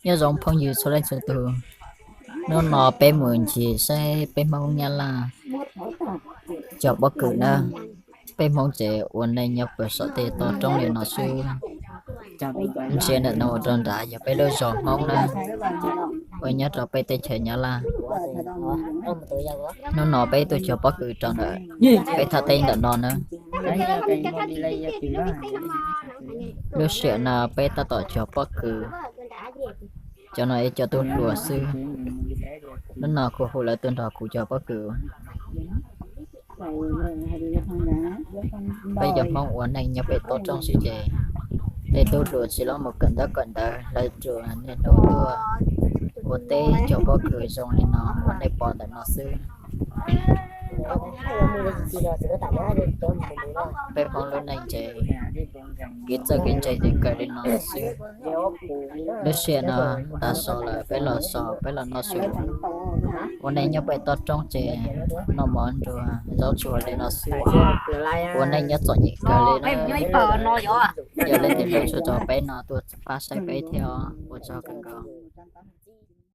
Nyob zoo phooj ywg txhua leej txhua tus, hnub no peb mus ncig saib peb Hmoob Nyab Laj cog pob kws na. Peb Hmoob ces ua neej nyob puag saum tej toj roob li no xwb. Ntsia ntawm no mus rau nrad yog peb lub zos Hmoob na, uas nyob rau peb teb chaws Nyab Laj. Hnub no peb tuaj cog pob kws rau ntawm peb thaj teb ntawm no na. Lub sij hawm no peb tab tom cog pob kws, cov no ib co tub hluas xwb. Hnub no kuv hu lawv tuaj nrog kuv cog pob kws. Peb cov Hmoob ua neej nyob pem toj roob xwb ces tej tub hluas tsis los mus kawm ntaub kawm ntawv, lawv tsuas niaj hnub tuaj ua teb cog pob kws zoo li no uas nej pom ntawm no xwb. Peb Hmoob lub neej ces kev txawj kev ntse ces kawg li no xwb. Lub sij hawm no tav su lawm peb los so peb los noj su, ua neej nyob pem toj roob ces noj mov nrog zaub tsuag li no xwb. Ua neej nyob txom nyem kawg li no. Yog leej twg hlub tshua tso peb no tuaj pab saib peb thiab os, ua tsaug kawg nkaus.